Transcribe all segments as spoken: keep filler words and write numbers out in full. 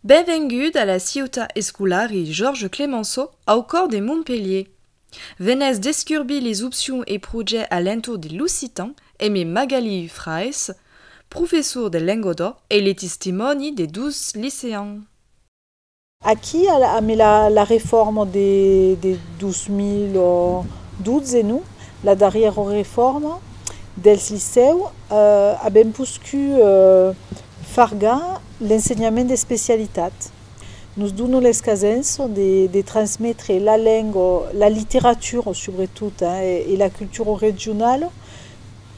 Benvengut a la ciutat escolari Georges Clemenceau, au còr de Montpelhièr. Venètz descurbir lis opcions e projècts a l'entorn de l'occitan emé Magalí Fraisse, professor de lenga d'òc e le testimòni de dos liceans. Aquí, a la, amé la, la reforma de, de dos mil dotze, non? La darrièra reforma dels licèus, eh, avèm poscut, eh, fargar l'ensenhament d'especialitat. Nos dona l'escasença de, de transmetre la lenga, la literatura, subretot, eh, e, e la cultura regionala,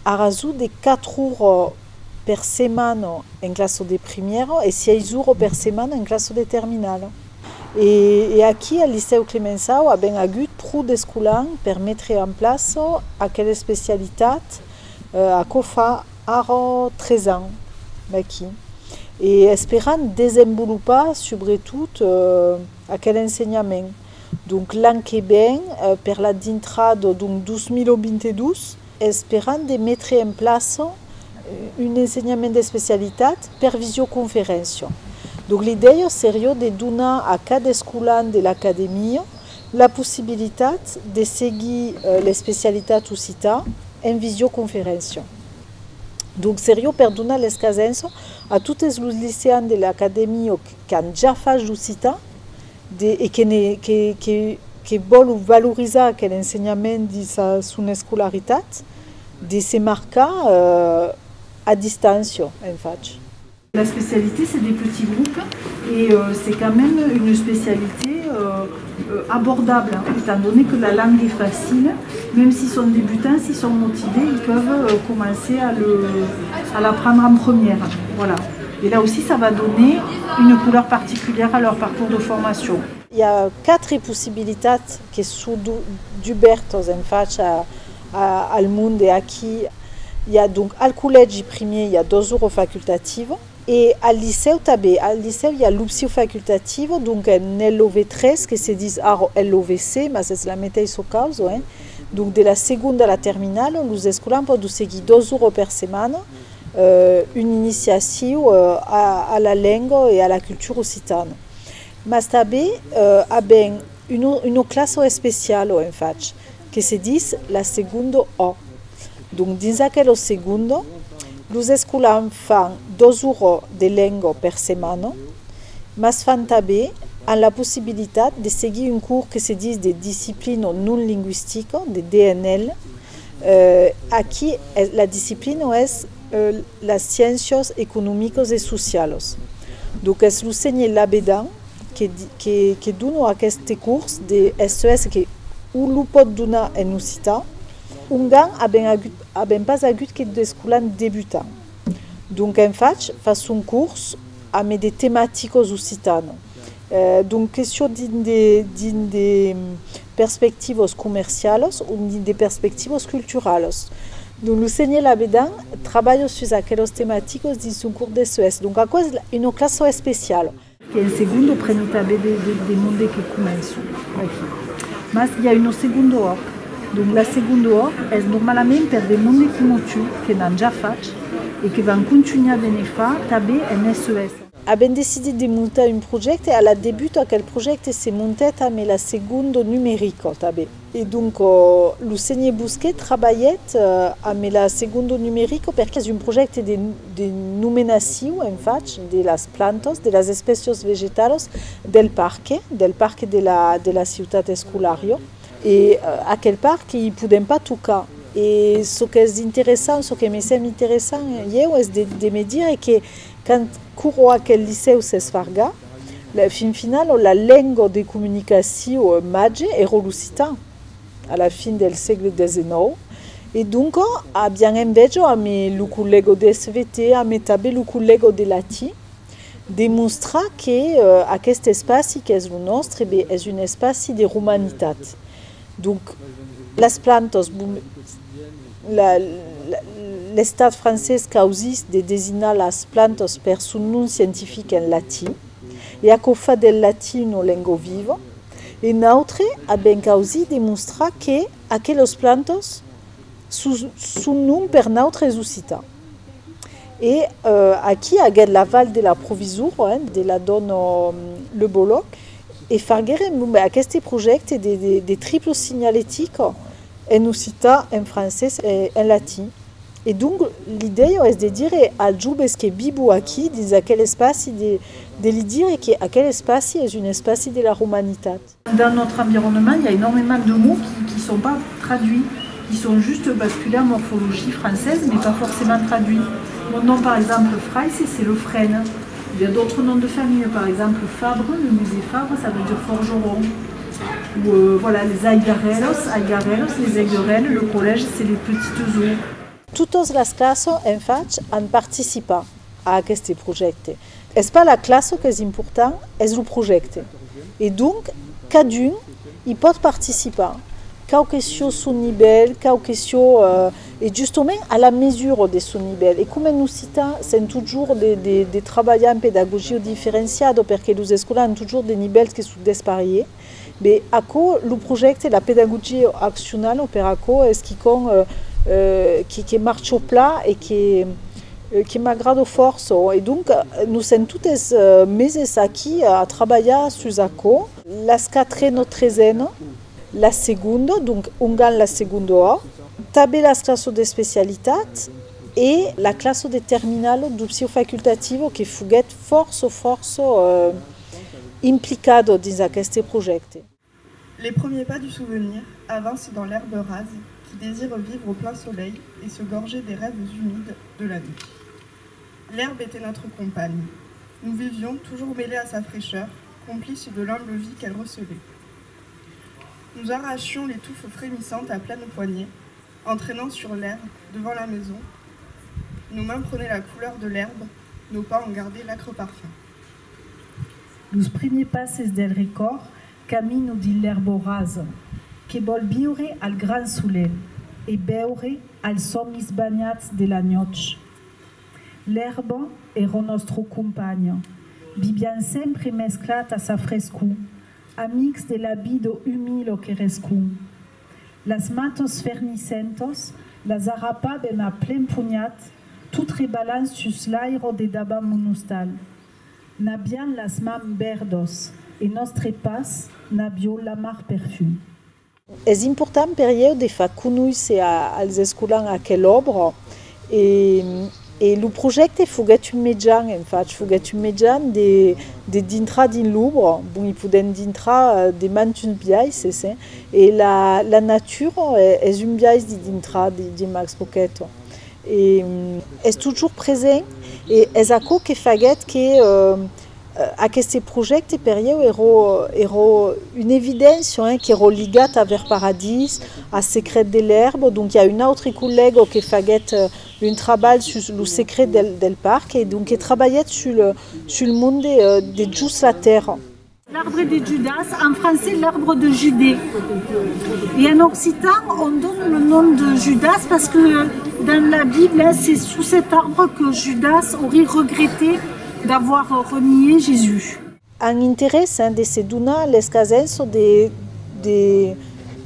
a rason de quatre oras per setmana en classa de primièra e sièis oras per setmana en classa de terminala. E, e aquí, al licèu Clemenceau, avèm agut pro d'escolans per metre en plaça aquela especialitat, eh, aquò fa ara tres ans, vaquí. E esperam desenvolopar, subretot, eh, aquel ensenhament. Donc, l'an que ven, eh, per la dintrada, donc, dos mil vint-e-dos, esperam de metre en plaça, eh, un ensenhament d'especialitat per visioconferéncia. Donc, l'idèia seriá de donar a cada escolan de l'academia la possibilitat de seguir, eh, l'especialitat occitan en visioconferéncia. Donc, seriá per donar l'escasença a totes los liceans de l'academia qu'an ja fach l'occitan, de, e que ne, que, que, que vòlon valorizar aquel ensenhament dins sa, son escolaritat, de se marcar, eh, a distància, en fach. La spécialité, c'est des petits groupes et, euh, c'est quand même une spécialité, euh, euh, abordable, hein, étant donné que la langue est facile, même s'ils sont débutants, s'ils sont motivés, ils peuvent, euh, commencer à le, à l'apprendre en première. Voilà. Et là aussi, ça va donner une couleur particulière à leur parcours de formation. I a quatre possibilitats que son du-, dubèrtas en fach a, a, al monde aquí. I a donc al collègi primièr, i a doas oras facultativas, e al licèu tanben. Al licèu i a l'opcion facultativa, donc en L O V tres, que se ditz ara L O V C, mas es la meteissa causa, eh? Donc de la segonda a la terminala, los escolans pòdon seguir doas oras per setmana, eh, una iniciacion, eh, a, a la lenga e a la cultura occitana. Mas tanben, eh, avèm una, una classa especiala, en fach, que se ditz la segonda A. Donc, dins aquela segonda, los escolans fan doas oras de lenga per setmana, mas fan tanben, an la possibilitat de seguir un cors que se ditz de disciplina non lingüistica, de D N L. Eh, aquí, es, la disciplina es, eh, las sciéncias economicas e socialas. Donc, es lo sénher Labedan que di-, que, que dona aqueste cors de S E S, que o lo pòt donar en occitan. Ongan avèm agut, avèm pas agut que d'escolans debutants. Donc, en fach, fa son cors amé de tematicas occitanas. Eh, donc, que siá dins de, dins de, mm, perspectivas comercialas o dins de perspectivas culturalas. Donc, lo sénher Labedan trabalha sus aquelas tematicas dins son cors d'S E S. Donc, aquò es una classa especiala. Que en segonda preni tanben de, de, de monde que començan aquí. Mas i a una segonda òc. Donc, la segonda òc es normalament per de monde coma tu, que n'an ja fach e que van contunhar de ne far tanben en S E S. Avèm decidit de montar un projècte. A la debuta, aquel projècte se montèt amé la segonda numerica tanben. E donc, eh, lo sénher Bosquet trabalhèt, eh, amé la segonda numerica, perque es un projècte de, de nomenacion, en fach, de las plantas, de las espècias vegetalas del parque, del parque de la, de la ciutat escolària. E, eh, aquel parc, i podèm pas tocar. E çò qu'es interessant, çò que me sembla interessant, ieu, es de, de me dire que quand, quora aquel licèu s'es fargat, la, fin finala, la lenga de comunicacion, eh, màger èra l'occitan, a la fin del sègle dètz-e-nòu. E donc, aviam enveja, amé lo collèga de S V T, amé tanben lo collèga de latin, de mostrar que, eh, aqueste espaci qu'es lo nòstre, ben, es un espaci de romanitat. Donc, las plantas, bon, la, la, l'Estat francés causís de designar las plantas per son nom scientific en latin, e aquò fa del latin una lenga viva, e nautre avèm causit de mostrar que aquelas plantas son, son nom per nautre es occitan. E, euh, aquí aguèt l'aval de la provisora, hein, de la dòna, euh, Le Bolloc, e faguèrem, bon, ben, aqueste projècte de, de, de tripla signaletica en occitan, en francés e en latin. E donc, l'idèa es de dire als joves que vivon aquí, dins aquel espaci, de, de li dire que aquel espaci es un espaci de la romanitat. Dans notre environnement, il y a énormément de mots qui, qui sont pas traduits, qui sont juste basculés en morphologie française, mais pas forcément traduits. Mon nom, par exemple, Fraisse, c'est le frêne. Il y a d'autres noms de famille, par exemple, Fabre, le musée Fabre, ça veut dire forgeron. Ou, euh, voilà, les aigarellos, aigarellos, les aigarelles, le collège, c'est les petites eaux. Totas las classas, en fach, an participat a aqueste projècte. Es pas la classa qu'es important, es lo projècte. E donc, cadun i pòt participar, quau que siá son nivèl, quau que siá, euh, e justament a la mesura de son nivèl. E coma en occitan, sèm totjorn de, de, de trabalhar en pedagogia diferenciada, perque los escolans an totjorn de nivèls que son desparièrs. Ben, aquò, lo projècte, la pedagogia accionala, per aquò, es quicòm, euh, euh, que, que marcha plan e que, euh, que m'agrada fòrça. E donc, euh, nos sèm totes, euh, meses aquí a trabalhar sus aquò. Las quatrenas, tresenas, la segonda, donc, ongan la segonda A, tanben las classas d'especialitat e la classa de terminala d'opcion facultativa que foguèt fòrça, fòrça, euh, implicada dins aqueste projècte. Les premiers pas du souvenir avancent dans l'herbe rase qui désire vivre au plein soleil et se gorger des rêves humides de la nuit. L'herbe était notre compagne. Nous vivions toujours mêlés à sa fraîcheur, complices de l'humble vie qu'elle recelait. Nous arrachions les touffes frémissantes à pleines poignées, en traînant sur l'herbe devant la maison. Nos mains prenaient la couleur de l'herbe, nos pas en gardaient l'acre parfum. Los primièrs passes del recòrd caminan dins l'èrba rasa, que vòl viure al grand solelh e beure als sòmis banhats de la nuòch. L'èrba èra nòstra companha, viviam sempre mesclat a sa frescor, amics de la vida umila que rescòm. Las matas fernissentas las arrapàvem a plen ponhat, tot trebalhant sus l'aire de davant mon ostal. N'aviam las mans verdas e nòstre pas n'aviá l'amar perfum. Es important per ieu de far conéisser a, als escolans aquela òbra e, e lo projècte foguèt un mejan, en fach, foguèt un mejan de, de dintrar dins l'òbra. Bon, i podèm dintrar, eh, de mantuns biaisses, eh, e la, la natura, eh, es un biais de dintrar de, de Max Poquet. E, mm, es totjorn present e es aquò que faguèt que, eh, eh, aqueste projècte per ieu èra, èra una evidéncia, eh, qu'èra ligat a Verd Paradís, a Secret de l'èrba. Donc, i a un autre collèga que faguèt, eh, un trabalh sus lo secret del, del parc e donc que trabalhèt sul, sul monde, eh, de jos la tèrra. L'arbre de Judas, en français l'arbre de Judée. Et en occitan, on donne le nom de Judas parce que dans la Bible, c'est sous cet arbre que Judas aurait regretté d'avoir renié Jésus. An interès, hein, de se donar l'escasença de, de,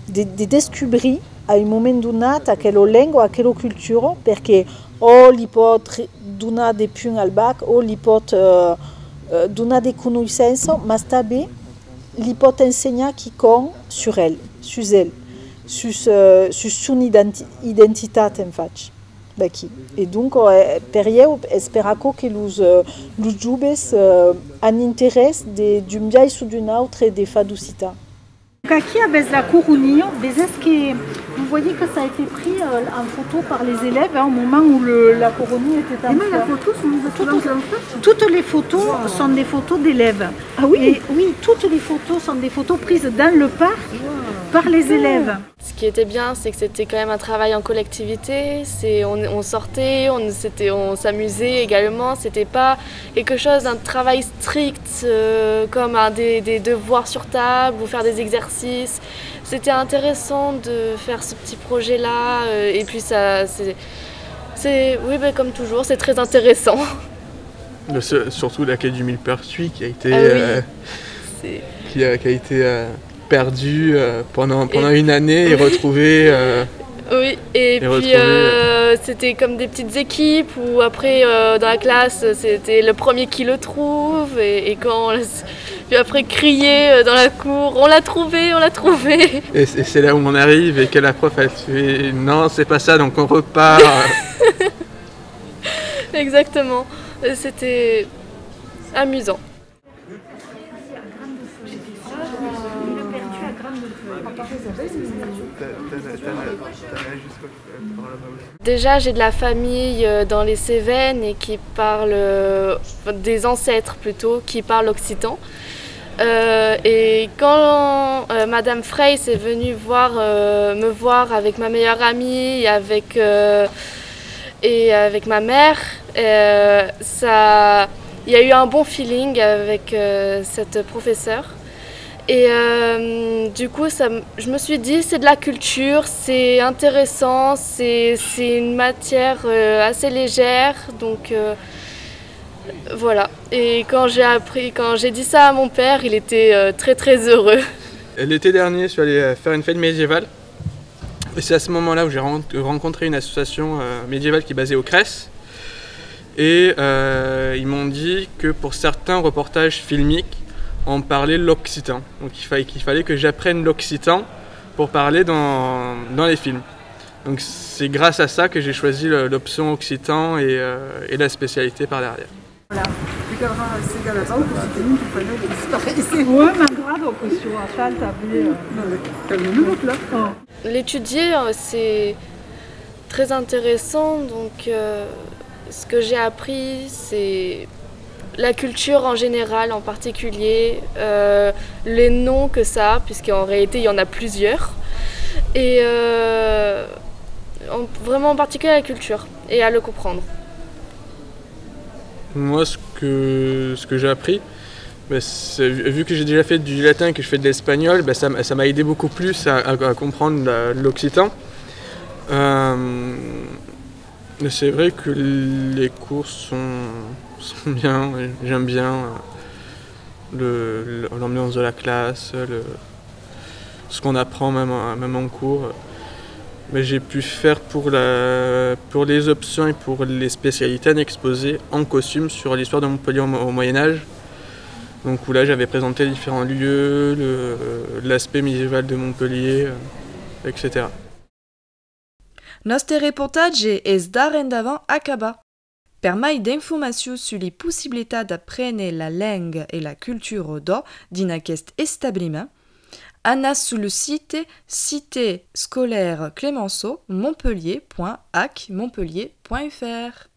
de, de descubrir a un moment donat aquela lenga, aquela cultura, perque o li pòt re-, donar de punts al bac, o li pòt, eh, eh, donar de conoissença, mas tanben li pòt ensenhar quicòm sur el, sus el, sus, eh, sus son identi-, identitat, en fach. Vaquí. E donc, eh, per ieu, es per aquò que los, eh, los joves, eh, an interès de, d'un biais o d'un autre de far d'occitan. Donc aquí avètz la coronia, vesètz que vous voyez que ça a été pris, euh, en photo par les élèves, hein, au moment où le, la coronie était en fleurs. Et même la photo, sont toutes les photos sont des photos d'élèves. Ah oui ? Et oui, toutes les photos sont des photos prises dans le parc par les élèves. Ce qui était bien, c'est que c'était quand même un travail en collectivité. C'est, on, on sortait, on, c'était, on s'amusait également. C'était pas quelque chose d'un travail strict, euh, comme un des, des devoirs sur table ou faire des exercices. C'était intéressant de faire ce petit projet-là, euh, et puis ça, c'est, c'est, oui, ben, comme toujours, c'est très intéressant. Le, sur-, surtout la quête du millepertuis qui a été, ah oui, euh, c'est qui a, qui a été, euh, perdu, euh, pendant, pendant une année et retrouvé, euh, oui, et puis, retrouvé, euh, euh, C'était comme des petites équipes où après, euh, dans la classe, c'était le premier qui le trouve et, et quand on l'a, puis après crier, euh, dans la cour, « On l'a trouvé, on l'a trouvé ! » Et c'est là où on arrive et que la prof, elle fait : « Non, c'est pas ça, donc on repart. » Exactement. C'était amusant. Déjà, j'ai de la famille, euh, dans les Cévennes et qui parle, euh, enfin, des ancêtres plutôt, qui parlent occitan. Euh, et quand, euh, Madame Frey est venue voir, euh, me voir avec ma meilleure amie, avec, euh, et avec ma mère, euh, ça, il y a eu un bon feeling avec, euh, cette professeure. Et, euh, du coup, ça, m- je me suis dit, c'est de la culture, c'est intéressant, c'est, c'est une matière, euh, assez légère, donc, euh, voilà. Et quand j'ai appris, quand j'ai dit ça à mon père, il était, euh, très, très heureux. L'été dernier, je suis allé, euh, faire une fête médiévale. Et c'est à ce moment-là où j'ai ren- rencontré une association, euh, médiévale qui est basée au Crès. Et, euh, ils m'ont dit que pour certains reportages filmiques, on parlait l'occitan. Donc il fallait, qu'il fallait que j'apprenne l'occitan pour parler dans, dans les films. Donc c'est grâce à ça que j'ai choisi le- l'option occitan et, euh, et la spécialité par derrière. Voilà. Li caldrà segar la pauc, se tenim un panèu de disparéisser. Ouais, m'agrada que siá atal tanben. Non, mais calmez-nous là. Oh. L'étudier, euh, c'est très intéressant. Donc, euh, ce que j'ai appris, c'est la culture en général, en particulier, euh, les noms que ça a, puisqu'en réalité, il y en a plusieurs. Et, euh, en- vraiment en particulier la culture, et à le comprendre. Moi, ce que, ce que j'ai appris, ben, c'est- vu vu que j'ai déjà fait du latin et que je fais de l'espagnol, ben, ça, m- ça m'a aidé beaucoup plus à, à- à comprendre la- l'occitan. Euh, mais c'est vrai que les cours sont, sont bien, j'aime bien, euh, le- le- l'ambiance de la classe, le, ce qu'on apprend même, en- même en cours. Mais j'ai pu faire pour la- pour les options et pour les spécialités un exposé en costume sur l'histoire de Montpellier au, au Moyen Âge. Donc où là, j'avais présenté différents lieux, le- l'aspect médiéval de Montpellier, euh, et cetera. Nòste reportatge es d'ara endavant acabat. Per mai d'informacions sus li possibilitats d'aprene la lenga e la cultura d'òc dins aqueste establiment, anatz sus lo site Cité scolaire Clemenceau Montpellier point ac montpellier point F R.